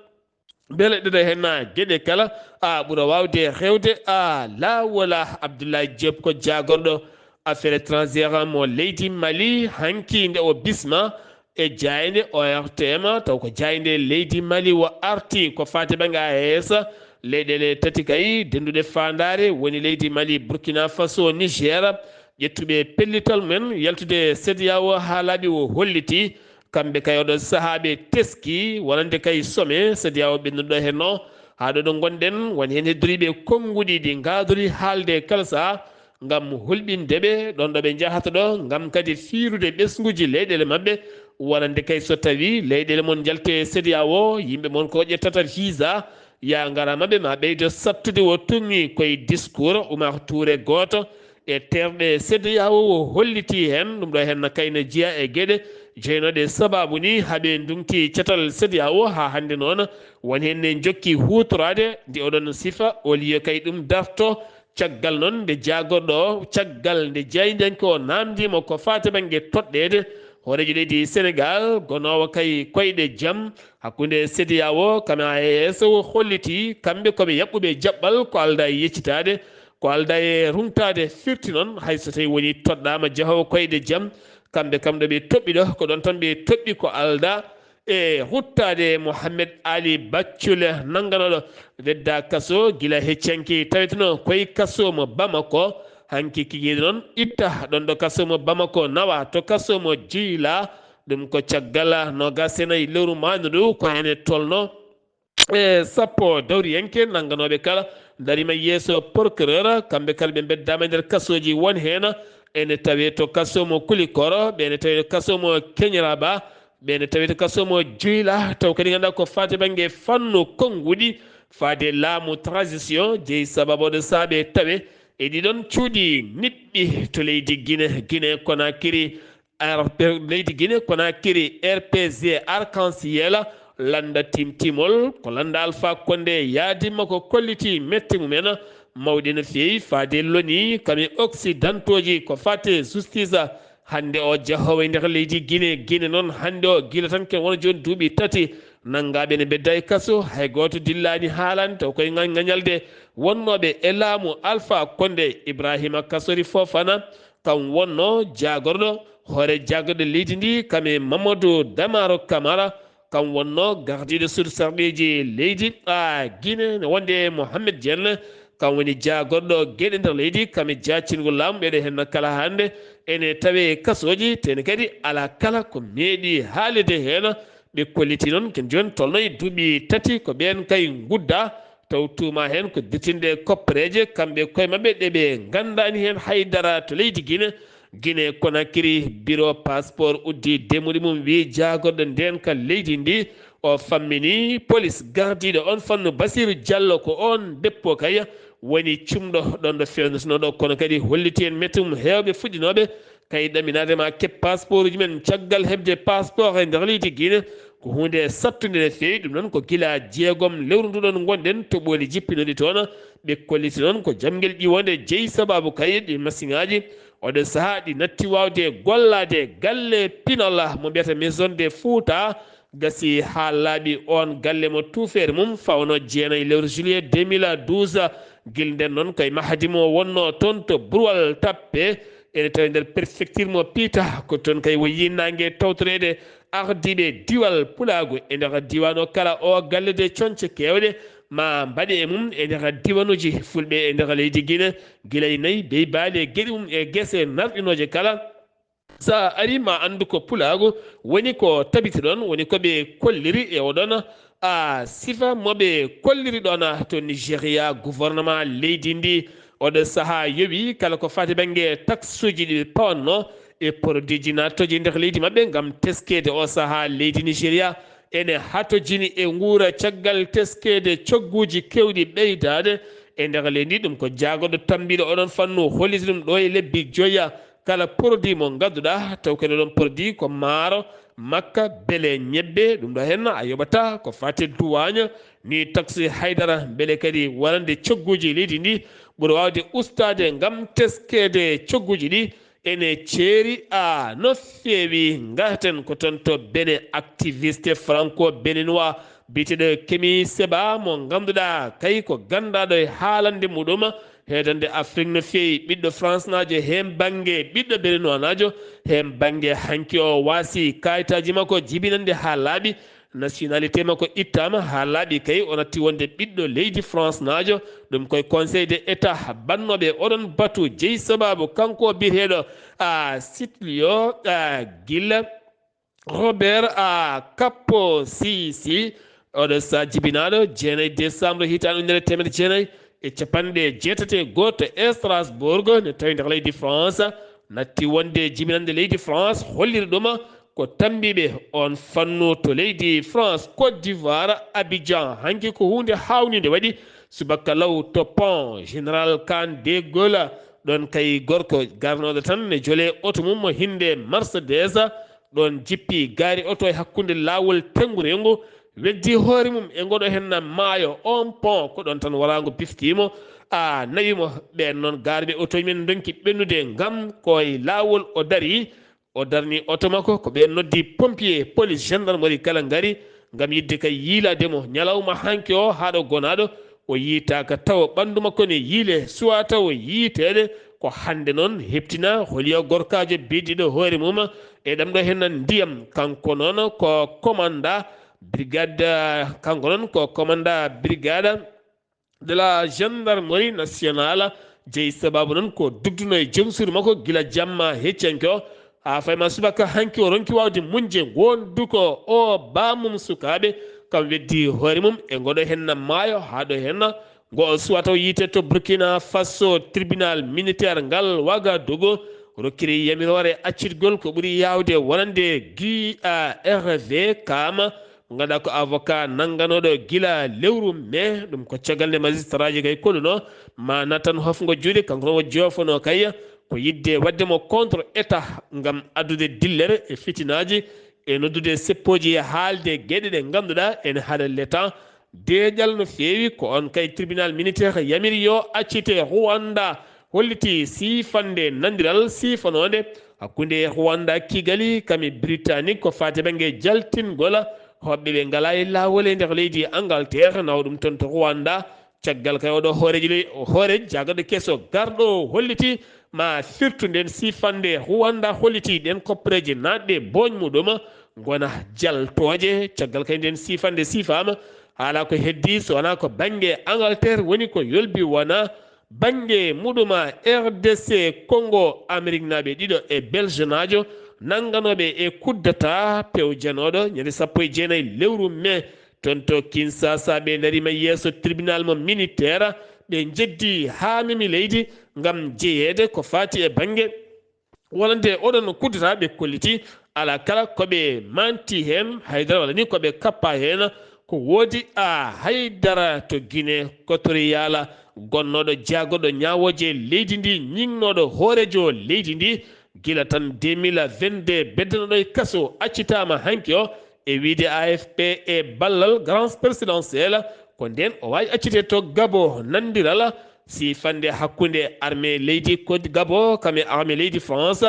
Mbele ɗeɗo heen geɗe kala a ɓura waawde hewde a laawola. Abdoulaye Diop ko jaagorɗo affaire étrangère mo leydi Mali, hanki nde o bisma e jaaynde O R T M, taw ko jaaynde leydi Mali, o arti ko faati bannge A E S, leyɗeele tati kay dennduɗe faandaare woni leydi Mali, Burkina Faso, Niger, ƴettuɓe pellital mum en yaltude CEDEAO haa laaɓi. O holliti kamɓe kay oɗo sahaa ɓe teski wonande kay sommet CEDEAO ɓennuɗo heen o, Haa ɗo ɗo ngonɗen, won heen heddoriiɓe konnguɗi ɗi ngaadori haalde kala sahaa ngam hulɓinde ɓe ɗoon ɗo ɓe njahata ɗo, ngam kadi fiirude ɓesnguuji leyɗeele maɓɓe, wonande kay so tawii leyɗeele mon njalti e C E D E A O, yimɓe mon ko ƴettata visa, yaa ngara maɓɓe ma ɓeydo sattude. O tuŋi koye discours Oumar Touré gooto e terɗe C E D E A O, o holliti heen ɗum ɗo heen na kayna jeyaa e geɗe jeynooɗe sabaabu ni haa ɓe nduŋti catal C E D E A O haa hannde noon. Won heen ne njokki huutoraade ndi oɗon sifa, au lieu kay ɗum darto. Caggal noon nde jaagorɗo o, caggal nde jaayndiyanke o naamndiima ko faati bannge toɗɗeede, hooreejo leydi Senegaal, gonoowo kay koyɗe jam hakkunde C E D E A O, kama A E S, o holliti kamɓe ko ɓe yaɓɓuɓe jaɓɓal, ko aldaa e yeccitaade, ko aldaa e ruŋtaade. Firti noon, hay so tawii woni toɗɗaama jahoowo koyɗe jam, kamɓe kam ɗo ɓe toɓɓi ɗo, ko ɗoon tan ɓe toɓɓi, ko aldaa e ruttaade. Mohamed Ali Baccule, nannganooɗo wedda kaso gila hecci hanki, tawetenoo koye kaso mo Bamako. Hanki kikiiɗe noon itta ɗoon ɗo kaso mo Bamako, nawa to kaso mo Djouila. Ɗum ko caggal noogaas e nayi lewru maayndo ndu, ko ene tolno e sappo dawriyanke nannganooɓe kala ndariima yeeso procureur. Kamɓe kala ɓe mbeddaama e nder kasooji, won heen ene tawee to kaso mo Kulikoro, ɓe ene tawee to kaso mo Keñraba, ɓe ene tawee to kaso mo Djouila. Taw kadi ngannduɗaa ko faati bannge fannu konnguɗi faade laamu transition, jeyi sababu oɗo saabe tawe e ɗiɗon cuuɗi niɓɓi to leydi Gine, Gine Konakiri. R P, leydi Gine Konakiri, R P G Arc-en-Ciel, lannda timtimol, ko lannda Alpha Condé yaadima ko kolliti mette mumen mawɗe no feewi faade loni, kami occidentauji ko faate justice. Hannde o jahoowo e nder leydi Gine, Gine noon hannde o gila tan ken wona jooni duuɓi tati nanngaaɓe ne mbedda e kaso, hay gooto dillaani haalaani, taw koye ŋa-, ŋañalde wonnooɓe e laamu Alpha Condé. Ibrahima Kasori Fofana, kam wonno jaagorɗo hoore jaagorɗe leydi ndi, kam e Mamadou Damaro Camara, kam wonno gardiiɗo suudu sarɗiiji leydi a Gine, ne wonde e Mohamed Dieng, kam woni jaagorɗo geɗe nder leydi, kam e jaacingol laamu. Ɓeɗe heen kala hannde ene tawe e kasooji, te ne kadi alaa kala ko meeɗi haalede heen. Ɓe kolliti noon ken jooni tolno e duuɓi tati ko ɓeen kay ngudda, taw tuuma heen ko dirtinde koppereeje, kamɓe koye maɓɓe ɗe ɓe nganndaani heen hay dara to leydi Gine. Gine Konakiri, biro passeport uddi demuɗi mum, wi jaagorɗo ndeen ka leydi ndi o fammini polis gardiiɗo on fannu Basiru Diallo, ko on deppo kay woni cumɗo ɗon ɗo fewndotono ɗo, kono kadi holliti en mette mum heewɓe fuɗɗinooɓe kay ɗaminaade ma keɓ passeport uji men caggal heɓde passeport e nder leydi Gine. Ko huunde sattunde no feewi. Ɗum noon ko gila jeegom lewru ndu ɗon ngonɗen, toɓooli jippinooɗi toon. Ɓe kolliti noon ko jamngel ƴiwonde jeyi sababu kay ɗi masiŋaaji oɗo sahaa ɗi natti waawde gollaade. Galle pinal mo mbiyata Maison de Fouta gasi haa laaɓi. On galle mo tuufeere mum fawno jeenayi lewru juillet deux mille douze. Gila nden noon koye mahadi mo wonno toon to Burwal Tappe, ene tawi nder préfecture mo Piita. Ko toon kay o yii naange tawtoreede ardiiɓe diwal Pulaagu e nder diiwaan o kala. O galle de, coñce keewɗe ma mbaɗe e mum e nder diiwanuuji fulɓe e nder leydi Gine, gila e nayi, bey baali e geɗe mum e gese narɗinooje kala. So a ari ma anndu ko Pulaagu woni ko tabiti ɗon, woni ko ɓe kolliri e oɗon a sifa mo ɓe kolliri ɗon to Nigeria, gouvernement leydi ndi. Oɗo sahaa yowi kala ko fati bannge taxuji ɗi ɓe pawanno e produitji naatooji nder leydi maɓɓe ngam teskeede o sahaa leydi Nigeria ene hatojini e nguura caggal teskeede cogguuji keewɗi ɓeydaade e nder leydi. Ɗum ko jaagorɗo tammbiiɗo oɗon fannu holliti ɗum ɗo e lebbi joya. Kala produit mo ngannduɗaa taw kene ɗon produit ko maaro, makka, bele, ñebbe, ɗum ɗo heen a yoɓata ko fati duwaañ, ni taksi haydara, mbele kadi wonande cogguuji leydi ndi ɓuri waawde ustaade ngam teskeede cogguuji ɗi. Ene ceeri a no feewi. Ngaten ko toon to Benin, activiste franco-béninois biyeteeɗo Kemi Seba mo ngannduɗaa kay ko ganndaaɗo e haalande muɗum heedande Afrik no feewi. Ɓiɗɗo France naajo heen bannge, ɓiɗɗo Béninois naajo heen bannge. Hanki o waasi kayitaaji makko jibinande haa laaɓi. Nationalité makko ittaama haa laaɓi kay, o natti wonde ɓiɗɗo leydi France naajo. Ɗum koye Conseil de État bannooɓe oɗon batu jeyi sababu kanko biyeteeɗo a Sitlio a Gila Robert a Kappo Sisi, Oɗo sa jibinaaɗo jeenayi décembre hitaande ujunere teemedde jeenayi e capanɗe jeetati e go'o to Strasbourg, ne tawi nder leydi France, natti wonde jibinande leydi France holliri ɗum ko tambiiɓe on fannu to leydi France. Côte d'Ivoire, Abidjan, hanki ko huunde haawninde waɗi subaka law to pont Général Kane de Gaulle. Ɗon kay gorko garnooɗo tan ne jole oto mum mo hinnde Mercedes, ɗon jippi gaari oto e hakkunde laawol tenngurengu, weddi hoore mum e ngoɗo henna maayo on pont, ko ɗon tan waraango biftiimo, a nawimo. Ɓeen noon gaarɓe oto men ndonki ɓennude ngam ko e laawol o dari. O darni oto makko, ko ɓeen noddi pompier, police, gendarmerie kala ngari ngam yiɗde kay yiilaade mo. Ñalawma hanki o haa ɗo gonaaɗo, o yiitaaka tawo, ɓanndu makko ne yiile, suwaa tawo yiiteede. Ko hannde noon heɓtina holiya gorkaajo bediiɗo hoore mum e ɗam ɗo henna ndiyam. Kanko noon ko commandant brigade, kanko noon ko commandant brigade de la gendarmerie nationale, jeyi sababu noon ko dugduno e joom suudu makko gila jamma heccanke o. Haa fayma subaka hanki o ronki waawde muñde ngondu ko o baamum sukaaɓe, kam weddi hoore mum e ngoɗo henna maayo haa ɗo henna ngo o suwata o yiite to Burkina Faso. Tribunal militaire ngal Ouagadougou rokkiri yamiroore accitgol ko ɓuri yaawde wonande Guy A R V Kama, mo ngannduɗaa ko avocat nannganooɗo gila lewru mai. Ɗum ko caggal nde magistraaji kay kolluno ma nattan hofngo juuɗe, kanko noon o joofonoo kay ko yiɗde waɗde mo contre état ngam addude dillere e fitinaaji e noddude seppooji e haalde geɗe ɗe ngannduɗaa ene haɗa l'état deeƴal no feewi. Ko on kay tribunal militaire yamiri yo accite Rwanda, holliti siifande nandiral siifanoonde hakkunde Rwanda Kigali kam e Britannique ko faati bannge jaltingol hoɓɓe ɓe ngalaa e laawol e nder leydi Angleterre, nawa ɗum toon to Rwanda. Caggal kay oɗo hooreejo ley-, hooreejo jaagorɗo keso garɗo holliti ma firtu nden siifande Rwanda, holliti ɗen koppareeje naatɗe booñ muɗum ngona jaltooje. Caggal kay nden siifande siifaama, haala ko heddi so wonaa ko bannge Angleterre woni ko yolbi wona bannge muɗum R D C Congo, Ameriknaaɓe ɗiɗo e Belgenaajo nannganooɓe e kuddata pewjanooɗo ñande sappo e jeenayi lewru mai toon to Kinshasa. Ɓe ndariima yeeso tribunal mo militaire, ɓe njeddi haa memi leydi ngam jeyeede ko faati e bannge wonande oɗon kuddata. Ɓe kolliti alaa kala ko ɓe manti heen haydara walla ni ko ɓe kappa heen. Ko woodi a haydara to Guinée Equatoriale, gonnooɗo jaagorɗo ñaawooje leydi ndi, ñiŋnooɗo hooreejo leydi ndi gila tan deux mille vingt-deux, beddanoɗo e kaso, accitaama hanki o e wiide A F P e ballal Grand Présidentiel. Ko ndeen o waawi accitee to Gabon, nandiral siifande hakkunde armée leydi Côte Gabon kam e armée leydi France.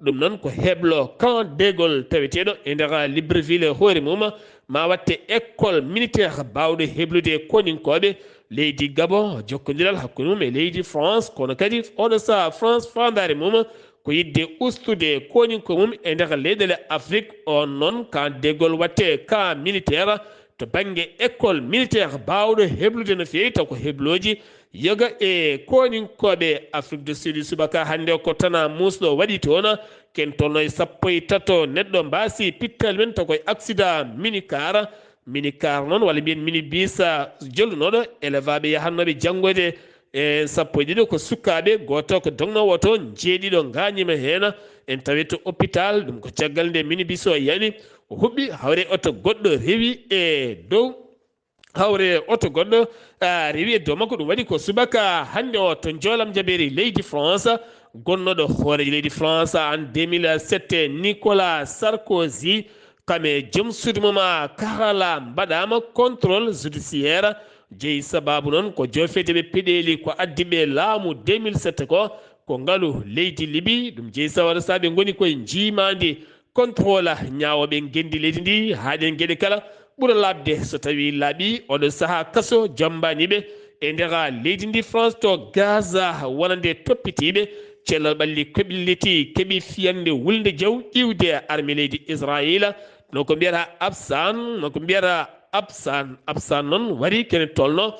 Ɗum noon ko heblo camp de Gaulle taweteeɗo e nder Libreville e hoore mum, ma watte école militaire baawɗo heblude koninkooɓe leydi Gabon, jokkondiral hakkunde mum e leydi France, kono kadi oɗo saha France faandaare mum ko yiɗde ustude koninko mum e nder leyɗele Afrique. On noon camp de Gaulle watte camp militaire to bannge école militaire baawɗo heblude no feewi, taw ko heblooji yoga e koninkooɓe Afrique du Sud. Subaka hannde o ko tana muusɗo waɗi toon, ken tolno e sappo e tato neɗɗo mbaasi pittal men, taw koye accident minicar. Minicar noon, walla mbiyen minibus, jollunoɗo élève aɓe yahannooɓe janngoyde e sappo e ɗiɗo ko sukaaɓe, gooto ko dognoowo oto, jeeɗiɗo ngaañiima heen. En tawi to hôpital, ɗum ko caggal nde minibus o yani, o huɓɓi, hawre oto goɗɗo rewi e dow, hawre oto goɗɗo, ah, rewi e dow makko. Ɗum waɗi ko subaka hannde o to Njoolam Jabeeri leydi France, gonnooɗo hooreejo leydi France en deux mille sept, Nicolas Sarkozy, kam e joom suudu mum, a, Karala mbaɗaama contrôle judiciaire. Jeyi sababu noon ko joofeteeɓe peɗeeli ko addi ɓe laamu deux mille sept ko, ko ngalu leydi Libi. Ɗum jeyi sababu saabe ngoni koye njiimaandi contrôle ñaawooɓe ngenndi leydi ndi, haa ɗeen geɗe kala ɓura laaɓde so tawii laaɓi oɗo sahaa kaso jambaani ɓe. E nder leydi ndi France to Gaza, wonande toppitiiɓe cellal ɓalli koɓilliti keɓi fiyannde wulnde jaw iwde armée leydi Israayiila. No ko mbiyata Absan, no ko mbiyata Absan, Absan noon wari kene tolno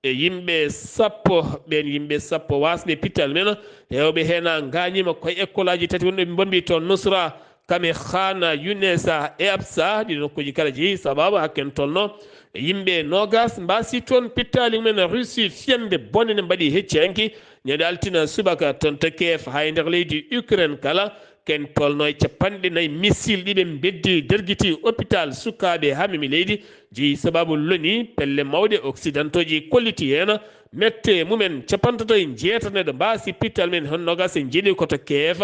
e yimɓe sappo. Ɓeen yimɓe sappo waasɓe pittal men, heewɓe heen ngaañiima koye ekkolaaji tati wonɓe ɓe mbombi to Nusra Kame Khana, Yunesa e Absa, ɗi nokkuuji kala jeyi sababu haa ken tolno yimɓe noogas mbaasi toon pittaali mumen Russie fiyande bone ne mbaɗi heccanki ñande altina subaka toon to Kiev haa e nder leydi Ukraine kala. Ken tolno e capanɗe nayi missile ɗi ɓe mbeddi dergiti hôpital sukaaɓe haa memi leydi jeyi sababu loni pelle mawɗe occidentaux ji kolliti heen mette mumen capantato e jeetato neɗɗo mbaasi pittaali men hon noogas e jeeɗiɗi ko to Kiev.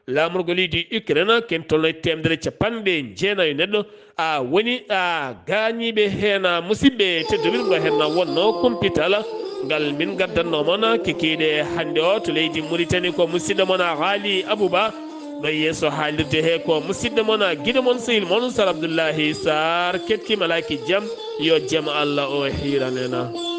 Laamorgo leydi Ukraine ken tolno e teemedere capanɗe jeenayi neɗɗo a woni a gaañiiɓe heen musidɓe tedduɓe ɗum ɗo heen wonno kumpital ngal min gaddanno mon kikiiɗe hannde o to leydi Mauritanie ko musidɗo mon a Haali Abouba ɗo yeeso haalirde he ko musidɗo mon a giɗo mon sehil mon Sar Abdoullahi Sarr kettima laaki jam yo jam Allah o hiiranena.